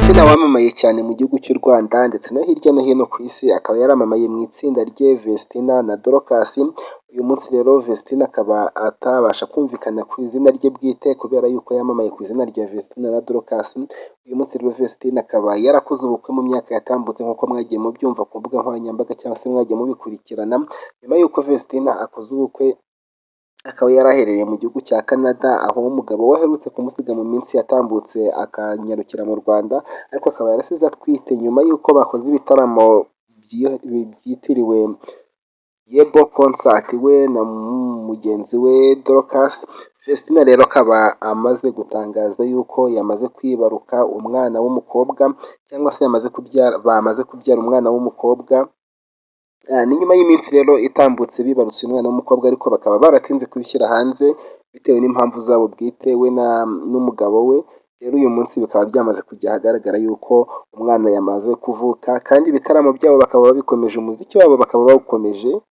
Vestine wamamaye cyane mu gihugu cy'u Rwanda ndetse no hirya no hino ku isi, akaba yaramamaye mu itsinda rye Vestine na Dorcas. Uyu munsi rero Vestine akaba atabasha kumvikana ku izina rye bwite kubera yuko yamamaye ku izina rya Vestine na Dorcas. Uyu munsi rero Vestine akaba yarakoze ubukwe mu myaka yatambutse, nk'uko mwagiye mubyumva ku mbuga nkoranyambaga cyangwa se mwagiye mubikurikirana. Nyuma y'uko Vestine akoze ubukwe, akaba yaraherereye mu gihugu cya Canada, aho umugabo we aherutse kumusiga mu minsi yatambutse akanyarukira mu Rwanda, ariko akaba yarasize atwite nyuma y'uko bakoze ibitaramo byitiriwe Yebo Concert, we na mugenzi we Dorcas. Vestine rero akaba amaze gutangaza yuko yamaze kwibaruka umwana w'umukobwa, cyangwa se yamaze kubyara, bamaze kubyara umwana w'umukobwa. Ni nyuma y'iminsi rero itambutse bibarutse umwana w'umukobwa, ariko bakaba baratinze kubishyira hanze bitewe n'impamvu zabo bwite, we n'umugabo we. Rero uyu munsi bikaba byamaze kujya ahagaragara yuko umwana yamaze kuvuka, kandi ibitaramo byabo bakaba babikomeje, umuziki wabo bakaba bawukomeje.